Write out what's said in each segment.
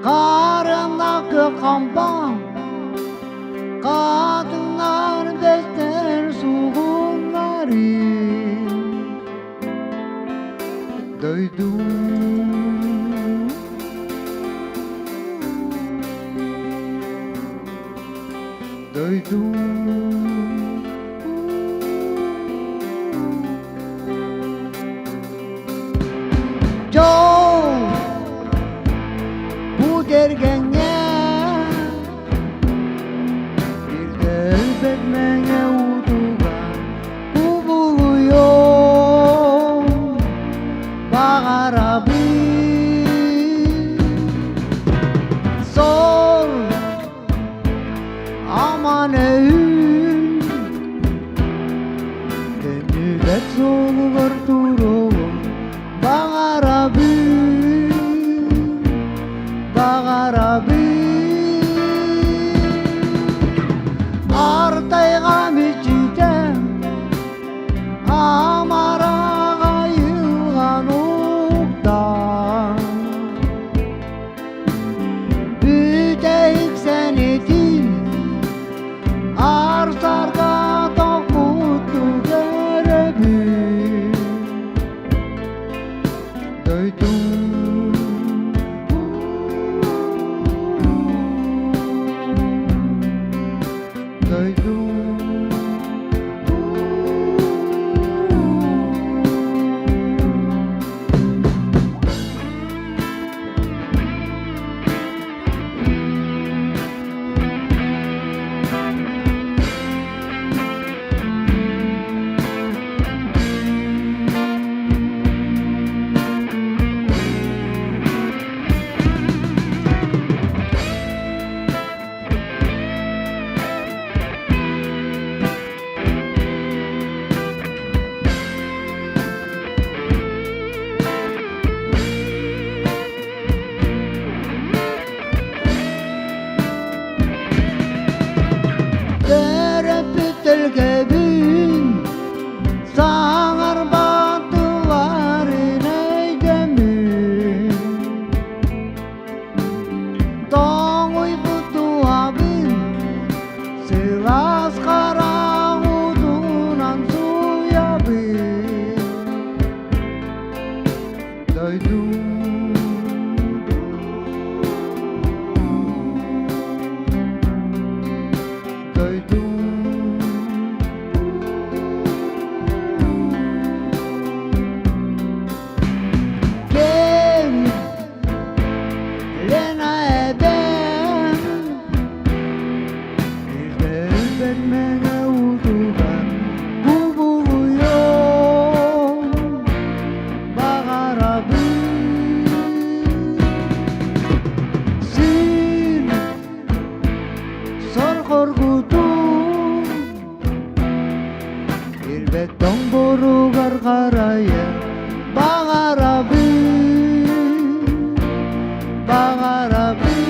Хаарыаннаах күөх хампа Хатыҥнар бэстэр сугуннары Дойдум Дойдум Дьол бу кэргэҥҥэ Бирдэ өлбөт мэҥэ уутугар кубулуйуом баҕарабын Сор аман өйүн Төннүбэт суолугар туруом баҕарабын баҕарабын Артайга мичитэ амараҕа айылҕан уктан Бүтэһик сэнитин ар-сарга тохпутту көрөбүн Дойдум дойдум Төрөппүт төлкөбүн саҥарбат тылларын өйдөммүн Тоҥуйбут туһабын сылаас хараҥ уутунан сууйабын Дойдум дойдум Кэм Лена эбэм Ирдэрбэт мэҥэ уутугар кубулуйуом баҕарабын Сир сорҕоргутун Ирбэт тоҥ буругар харайа баҕарабын баҕарабын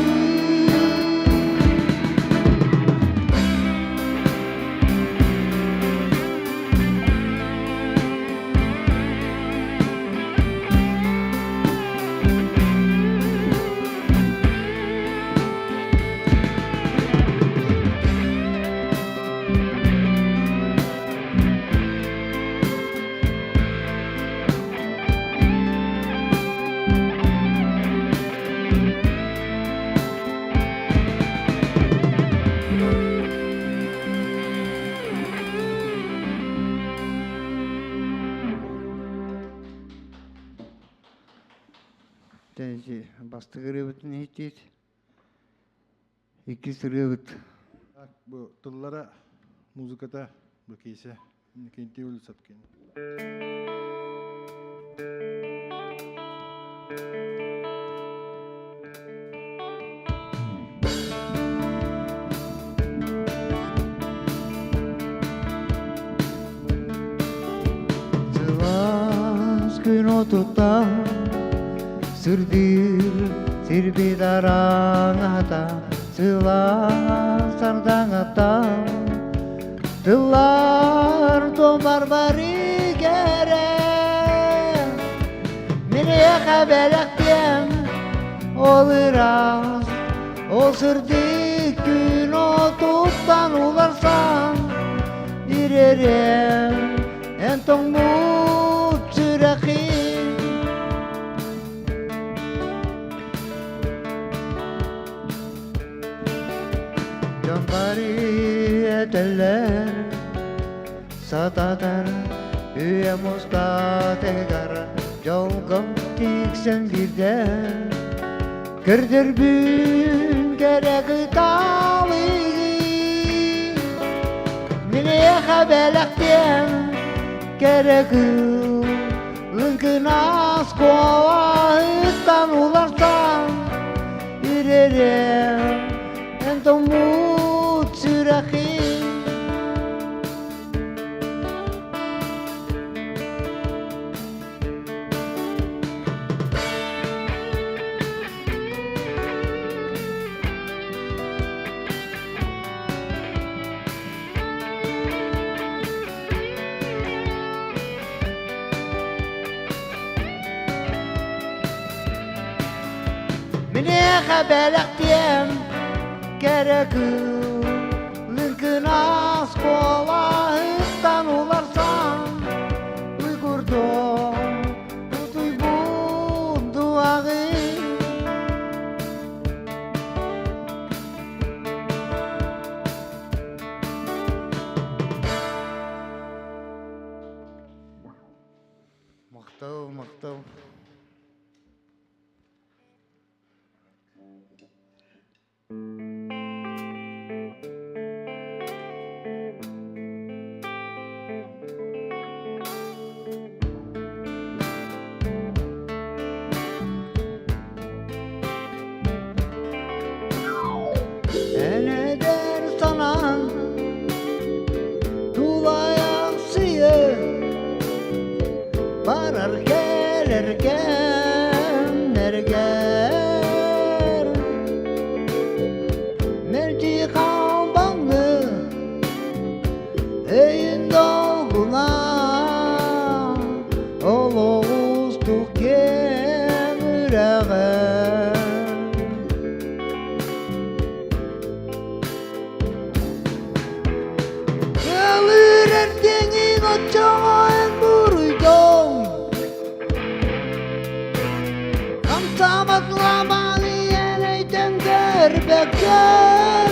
Бастакы ырыабытын иһиттиит. Иккис ырыабыт. Бу тыллара, музыката бу киисэ Иннокентий Улицапкин. Сылаас күн отута Сырдыыр сирбит араҥата Сылаас сардаҥата Тыллар туомар бары кэрэ Миэхэ бэлэхтиэм Ол ыраас, ол сырдык күн отуттан уларсан ирэрем эн тоҥмут сүрэхин. Дьон бары этэллэр сататар үйэм устатыгар дьолго тиксэн биирдэ көрдөрбүн кэрэ кыталыгы миниэхэ бэлэхтиэм кэрэ кыл лыҥкынас куолаһыттан уларсан үрэрем эн тоҥмут сүрэхин. Миниэхэ бэлэхтиэм кэрэ кыыл лыҥкынас куолаһыттан уларсан уйгурдуом утуйбун дуаҕын. Махтал, махтал. Эн эдэр санаан тулайахсыйа барар кэлэр кэмнэргэр мэлдьи халбаҥны өйүн долгуна олох уустук киэҥ үрэҕэр. Ыалыыр эрдиҥин оччоҕо эн буруйдуҥ Хамсаабат лабааны эн өйтөн көрбөккөр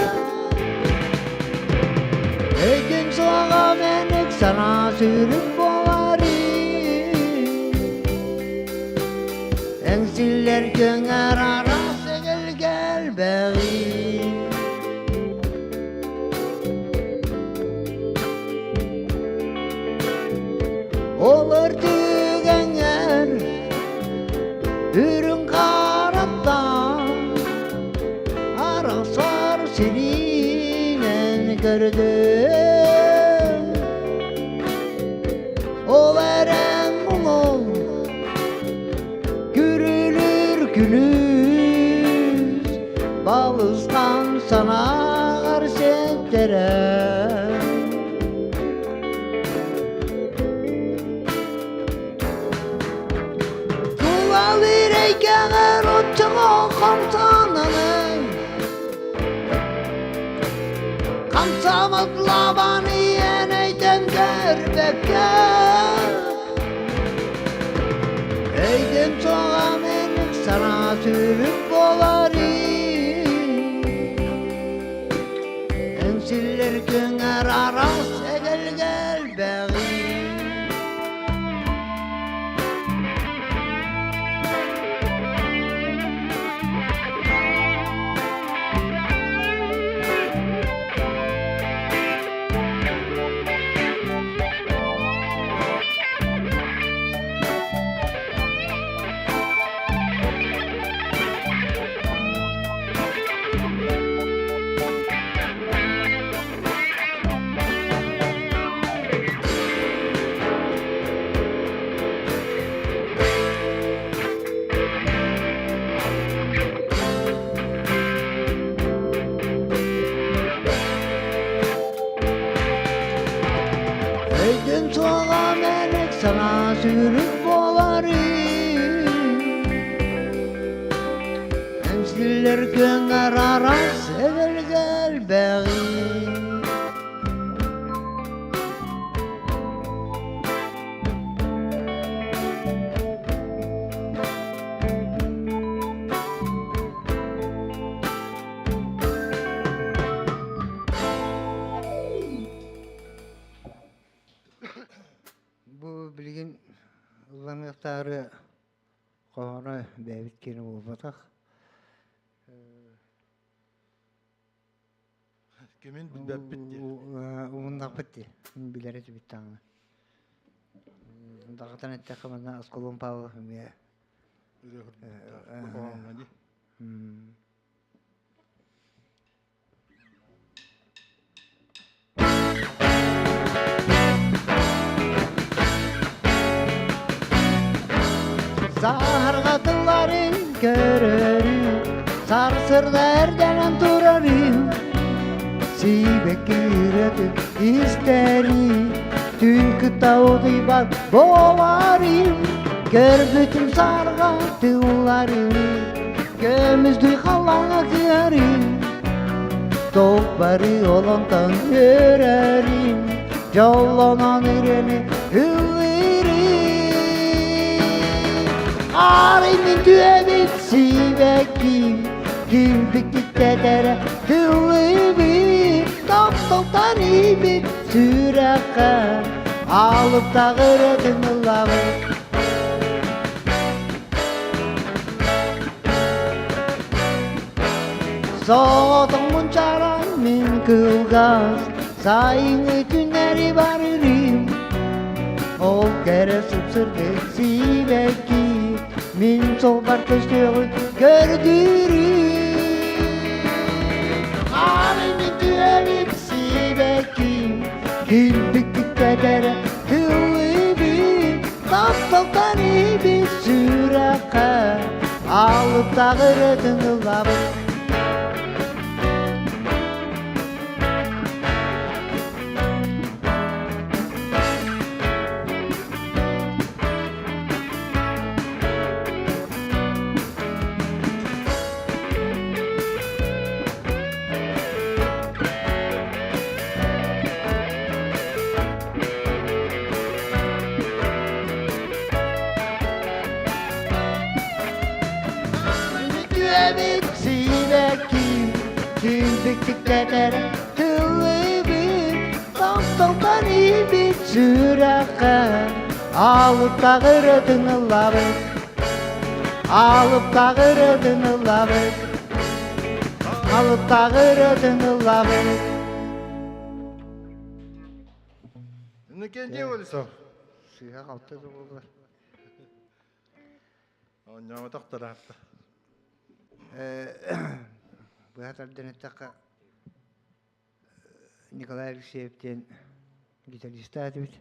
Өйдүн суоҕа мэник санаа сүүрүк буоларый Эҥсиллэр көҥөр араас эгэлгэ элбэҕи. Олор түгэҥҥэр үрүҥ хараттан арахсар сиринэн көрдүм. Ол эрэн муҥум Күрүлүүр күнүс балысхан санааҕар сиэттэрэн Тулалыыр эйгэҕэр оччоҕо хамсананыҥ Хамсаабат лабааны эн өйтөн көрбөккө Өйдөн суоҕа мин санаа сүүрүк буоларый Эҥсиллэр күҥҥэр араас эгэлгэ элбэҕи. Өйдүн суоҕа мэник санаа сүүрүк буоларый. Силлэр көҥөр араас эгэлгэ элбэҕи. Бу билигин ылланыахтаары хоһооно бэйэбит киэнэ буолбатах. Кимин билбэппит дии. Умуннахпыт дии. Билэр этибит даҕаны. Даҕатан эттэххэ манна Аскалон Павлов эмиэ Хоһооҥҥо дии. Саһарҕатылларын көрөрү, сарсырда эрдэнэн турарым, сибэкки истэри, түн кытта утуйбат буоларым, көрбүтүм сарҕа тыллары, Көмүстүй халлааҥҥа кыарым, Топ-бары олонтон үөрэрим, Дьоллонон ырыаны ыллыырым. Арай мин түөбүт сибэкким, Килбиктиктэтэрэ тыллыыбын, Тапталтан ииппит сүрэххэ Алыптаах ырыатын ыллабын. Соҕотоҥмун чаран мин кылгас сайыҥҥы күннэри барырым Ол кэрэ сып-сырдык сибэкки мин суолбар көстүөҕүн көрдүүрүм Арай мин түөбүт сибэкки килбиктиктэтэрэ тыллыыбын Тапталтан иһибит сүрэххэ алыптаах ырыатын ыллабыт. Үтүөбүт сибэкки килбиктиктэтэр тыллыыбыт тапталтан ииппит сүрэххэ алыптаах ырыатын ыллабыт алыптаах ырыатын ыллабыт алыптаах ырыатын ыллабыт. Иннокентий Олесов. Сыыһа-халты да буоллар. Оонньооботох тараатта. Быһа тардан эттэххэ, Николай Алексеев диэн гитаристаах этибит.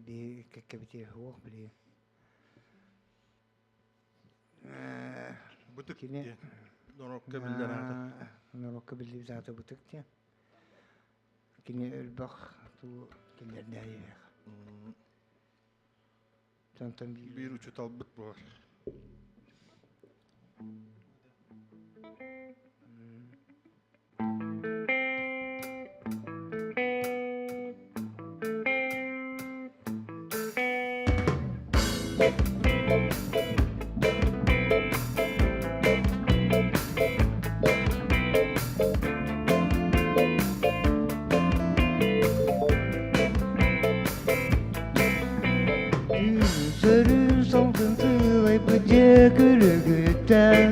Биһиги кэккэбитигэр суох билигин. Бытык Кини диэн норуокка биллэр аата. Норуокка биллибит аата Бытык диэн. Кини өлбөх туу киллэрдээйиэх. Онтон биир Биир учууталбыт буолар. Сөрүн салгын сылайбыт дьиэ күлүгүттэн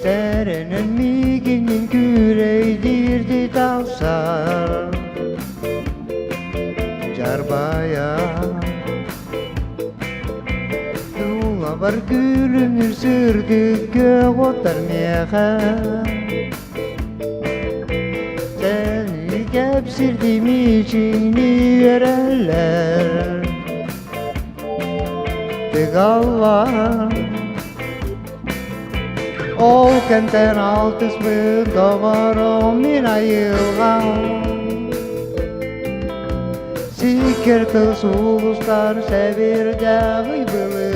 Сэрэнэн миигинин күүлэйдиирди тахсар Жарбайа Тулабар күлүмүр сырдык көк оттар миэхэ Сeni кэпсирдим ичиҥни үөрэллэр Тыгаллар Ол кэмтэн алтыспыт доҕорум мин айылҕам Сиккир тыл сулустар сэбирдэҕи былыттар.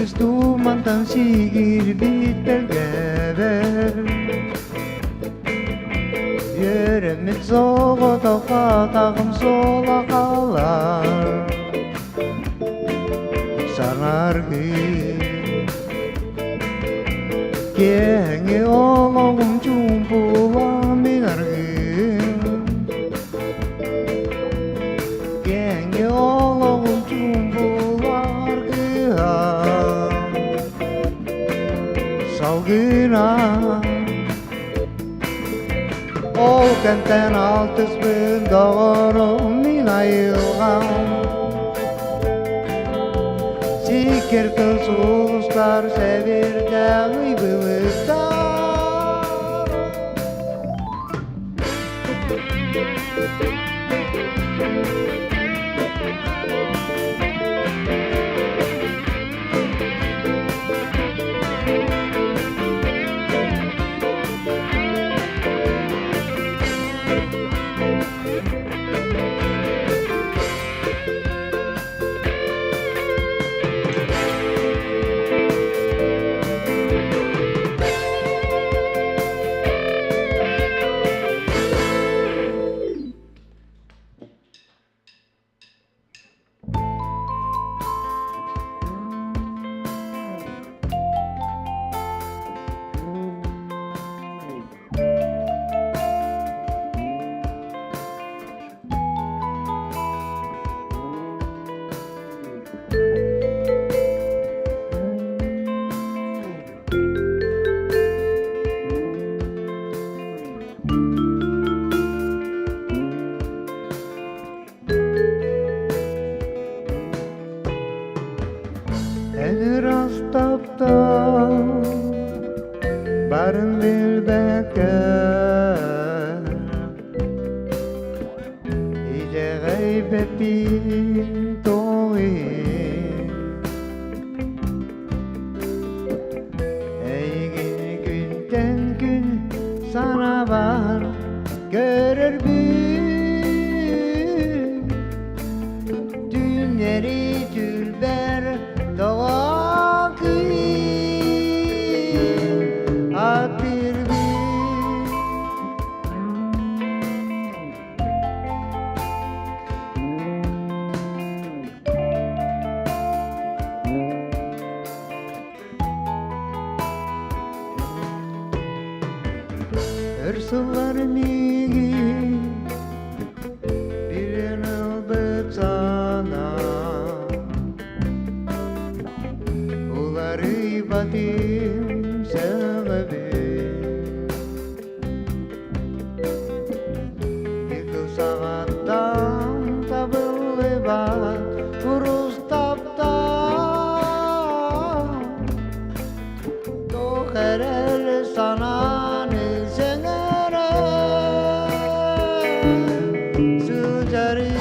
Сыыс тумантан сигирбит тэлгэбэр Үөрэммит соҕотох атаҕым суола хаалар Санааргыы Киэҥи олоҕум чуумпулаан мин аргыым Киэҥи олоҕум чуумпулаан аргыһан Салгына Ол кэмтэн алтыспын доҕорум мин айылҕам Сиккир тыл сулустар сэбирдээх ыйбылыктар Эн ыраас таптал барын билбэккэ Итэҕэйбэппин тоҕо Эйигин күнтэн күн санаабар көрөрбүн Түүннэри түүлбэр тоҕо кыйын аттыырбын Өр сыллар миигин билэн ылбыт санаам Уларыйбатым сөҕөбүн Икки саҕаттан табыллыбат курус таптал Туох эрэл санааны сэҥээрэ сылдьарый.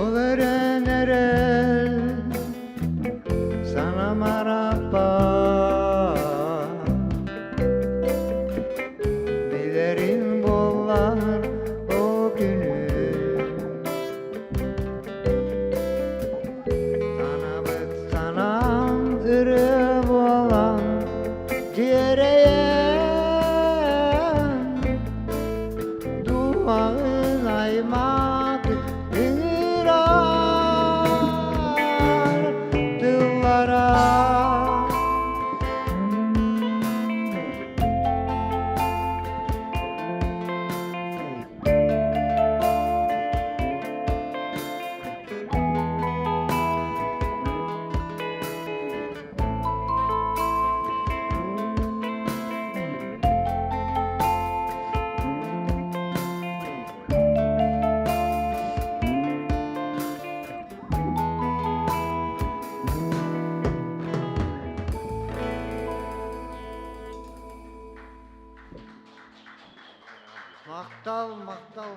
Ол эрэн эрэл санам арахпат Билэрин буоллар ол күнү Санабыт санаам ырыа буолан дьиэрэйэн Дууһаҕын аймаат ыҥырар тыллара. Махтал, махтал.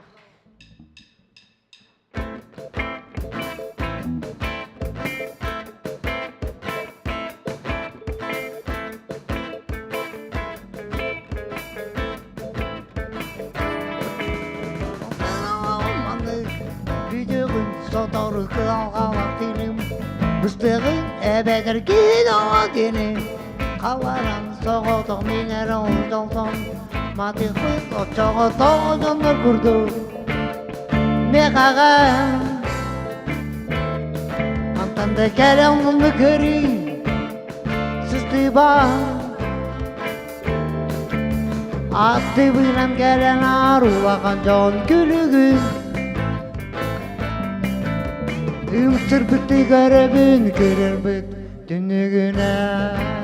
Бүтүгүн сотору кыалҕалах тыыным быстыгын эбэтэр киһи диэни халаран соҕотох мин эрэ олдолтон матыхпыт оччоҕо тоҕо дьоннор курдук мехаҕа Антан да кэлэ оннуну көрүй сыстыба Аттыбынан кэлэн аар улахан дьон күлүгүн Үҥсүрбүттүү көрөбүн көрөрбүт түннүгүнэн.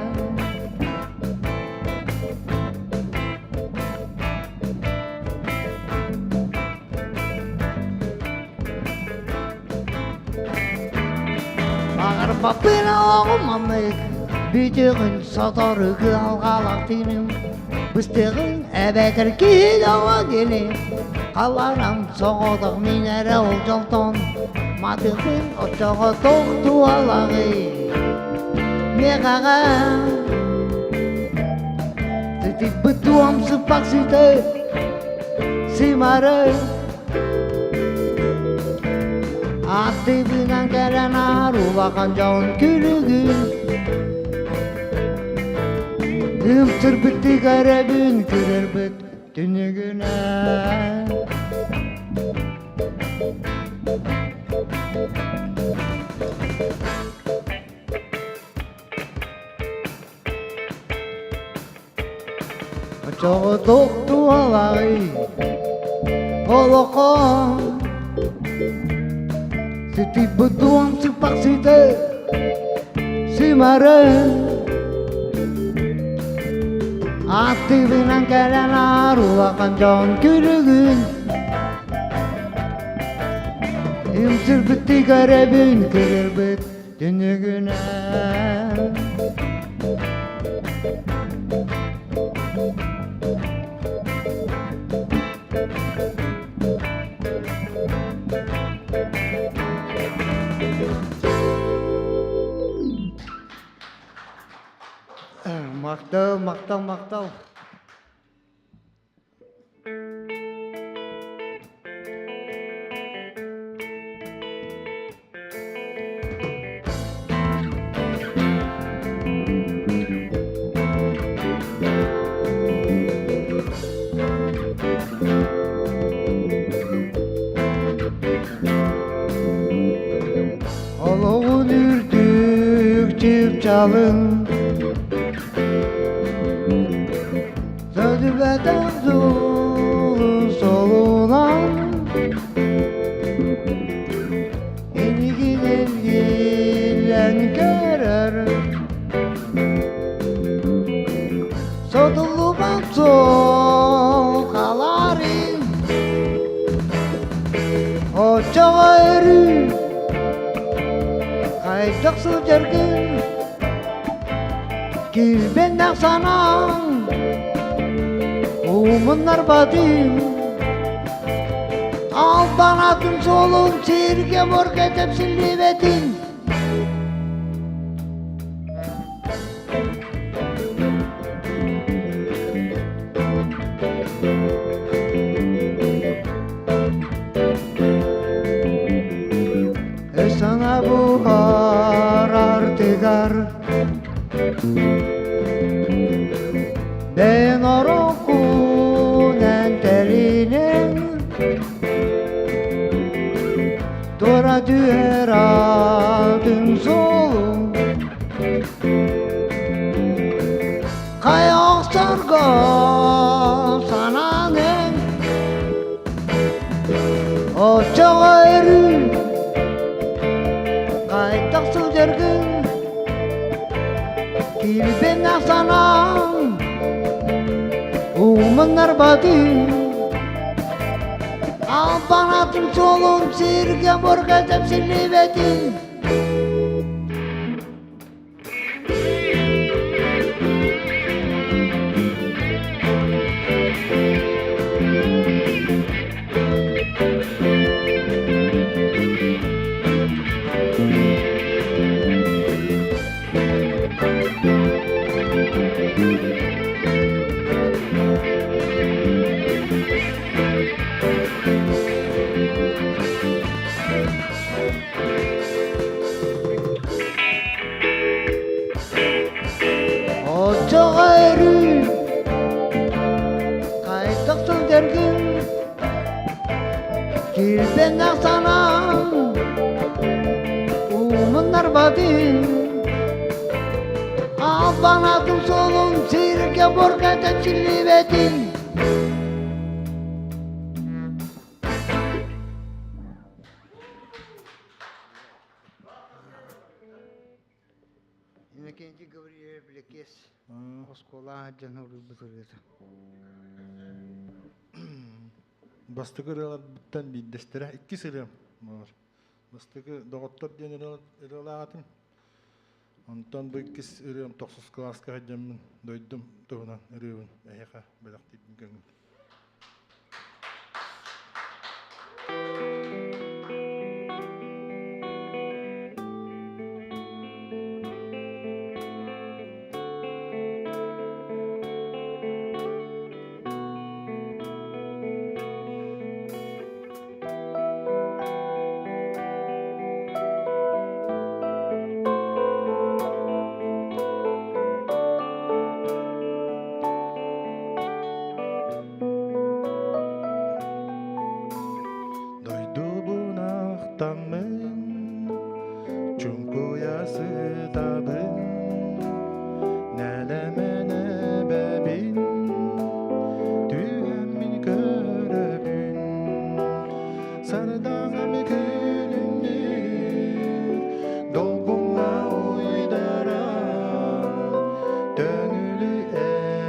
Баҕарбаппын оҕом маннык бүтүҕүн сотору кыһалҕалаах тыыным быстыҕын эбэтэр киһи доҕо диэни халарам соҕотох мин эрэ ол дьолтон матыхпын оччоҕо тохтуалаҕый миэхэҕэ Тытыппыт туом сыппах сыты сымары Аттыбынан кэлэн аар улахан дьон күлүгүн Ымсырбыттыы көрөбүн көрөрбүт түнүгүнэн. Очоҕотох туолай олохо Сытыйбытуом сыппах сыты сымары Аттыбынан кэлэн аар улахан дьон күлүгүн Үмсүрбүттүү көрөбүн көрөрбүт түнүгүнэн. Махтал, махтал, махтал. Олоҕун үрдүк чыпчалын Сөдүбэтэх дуулун солунан Инигин эргиллэн көрөр Сотуллубат суол халарын Оччоҕо өрүү хайдах сылдьаргын Килбэннэх санааҥ умуннарбатым Албан атын суолун сиргэ морга тэпсиллибэтин. Sana buhar артыгар Ben орокунан тэринэн Тура түһэр атын суолун Хайа охсорго санаанын Оччоҕо өрүү хайдах сылдьаргын Килбэннэх санааҥ умуннарбатын Албан атын суолун сиргэ мурга тэпсиллибэтин. Албатын Албанатым суолун сиргэ бурга тэчиллибэтин Иннокентий Гаврильевич Блекес оскуола дьон уруйбут ырыата. Бастакы ырыаларбыттан биирдэстэрэ иккис ырыам буолар. Бастакы «Доҕоттор» диэн ырыалаах этим. Онтон бу иккис ырыам тохсус кылааска сылдьаммын дойдум туһунан ырыабын эһиэхэ бэлэхтиирбин көҥүл. Дойдубун ахтаммын, чуҥкуйа сытабын, нэлэмэн эбэбин, түһэммин көрөбүн, сардаҥам күлүмнүүр, долгуҥҥа уйдаран, төҥүлү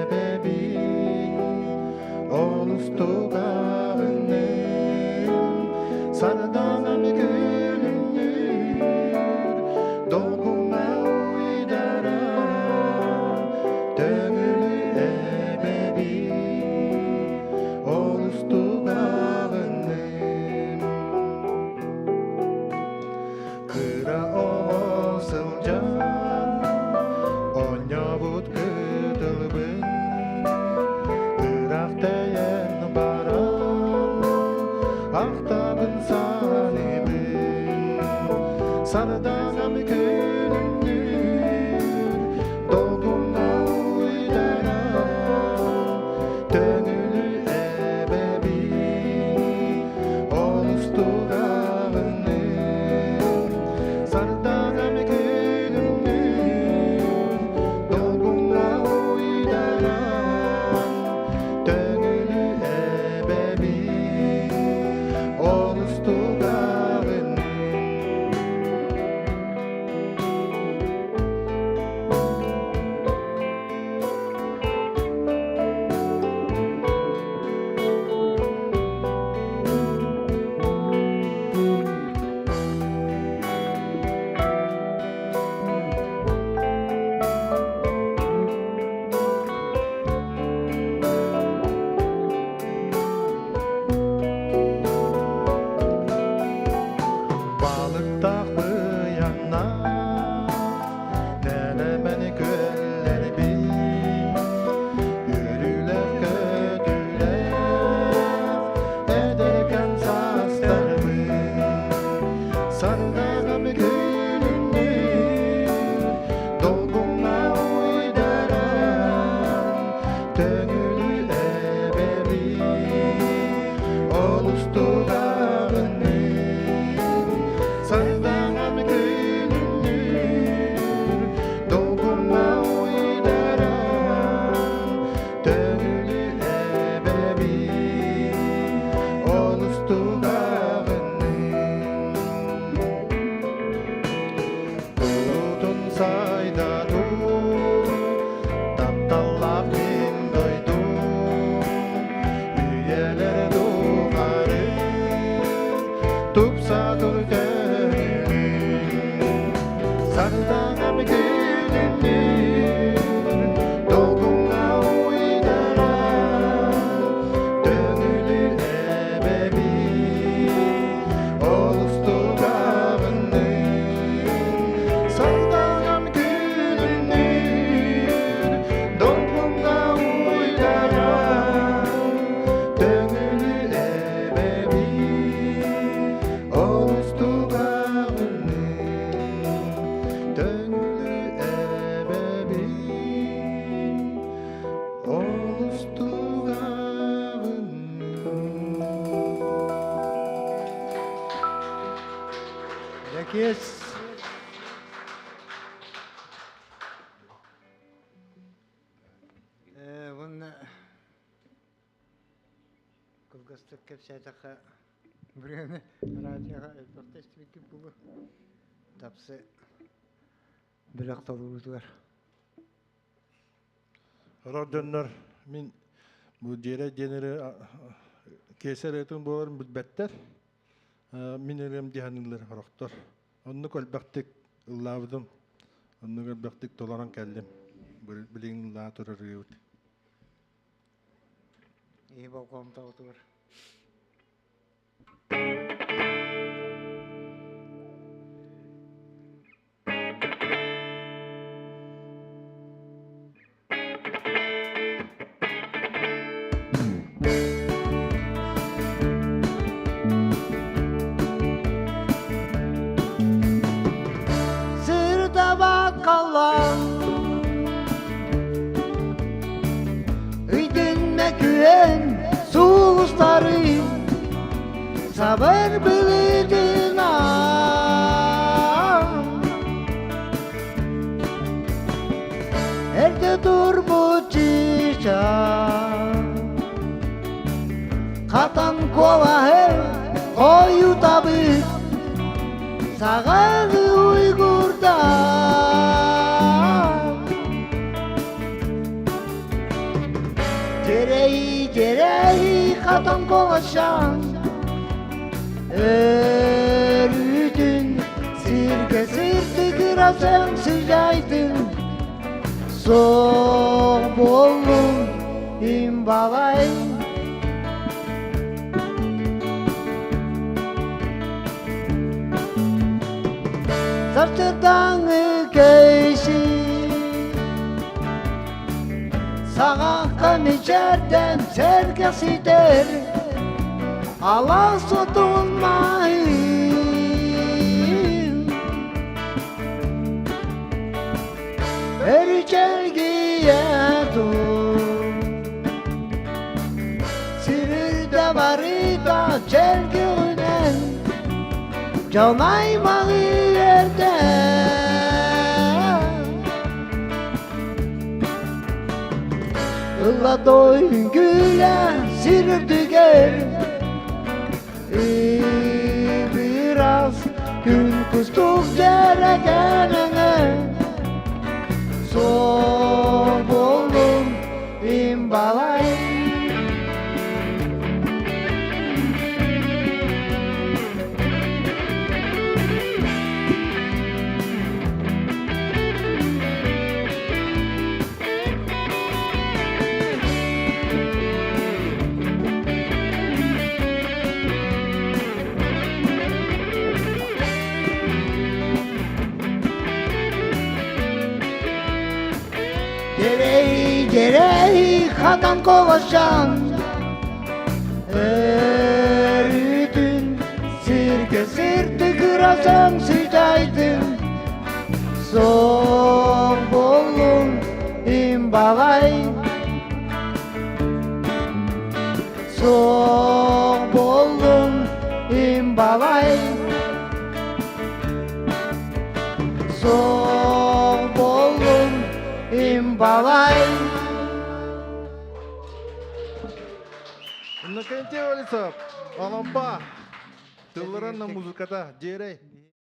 эбэбин, олус тугаҕынным, сардаҥам күлүмнүүр, долгуҥҥа уйдаран, төҥүлү эбэбин, олус тугаҕынным. Кыра оҕо сылдьан оонньообут кытылбын ыраах тэйэн баран ахтабын саныыбын сардаҥам күлүмнүүр долгуҥҥа уйдаран төҥүлү эбэбин олус тугаҕынным сардаҥам күлүмнүүр долгуҥҥа уйдаран төҥүлү эбэбин олус тугаҕынным. Балыктаах быйанна нэлэмэн күөллэрбит Үөрүүлээх көтүүлээх эдэркэн саастарбыт Сардаҥам күлүмнүүр долгуҥҥа уйдаран Төҥүлү эбэбит олус тугаҕынныыр Сардаҥам күлүмнүүр долгуҥҥа уйдаран Төҥүлү эбэбит олус тугаҕынныыр Турутун сайда тур, тапталлаах мин дойдум, үйэлэр тухары тупса тур көҥүлүм. Сардаҥам күлүмнүүр, долгуҥҥа уйдаран, төҥүлү эбэбин олус тутабынныыр. Сардаҥам күлүмнүүр, долгуҥҥа уйдаран, төҥүлү эбэбин олус тутабынныыр. Төҥүлү эбэбин олус тугаҕынныыр. Лэкиэс. кэпсээтэххэ Бүрүөнү радиоҕа элбэхтэ истибиккит буолуо. Тапсы бөлөх толоруутугар. Сорох дьоннор мин бу дьиэрэ диэн эрэ киэсэ ырыатын буоларын билбэттэр. Мин ырыам дии саныыллар сорохтор. Оннук элбэхтик ыллаабытым, оннук элбэхтик толорон кэллим. Билигин ыллаа турар ырыабыт. Киһи болҕомтоҕутугар. Сырдабат халлаан Ыйдынна күөн сулустары Сабыр былытынан Эрдэ турбут чыычаах Хатан куолаһы хойутабыт Саҕалы уйгурда Дьэрэйи, дьэрэйи хатан куолашан Өрүүтүн сиргэ сырдыгырасаҥ сыдьаайдын Суох буоллун имбалай Сарсырдааҥы кэйси Саҕахха мичээрдэн сэргэхситэр Алаас отун маһын Өрүчэлгийэ тур Сирирдэ барыта чэлгиҕинэн Дьон аймаҕы үөрдэ Ыла дойгүлэ сир үрдүгэр Ыбырас күн кустук дьэрэкээн Суох буоллун имбалай Дьэрэй, дьэрэй, хатан колосчан Өрүтүн сиргэ сырдыгырасан сыдьайдын Суох буоллун имбалай Суох буоллун имбалай Суох буоллун имбалай Иннокентий Олесов, Алампа, тылларынан музыката, дьиэрэй.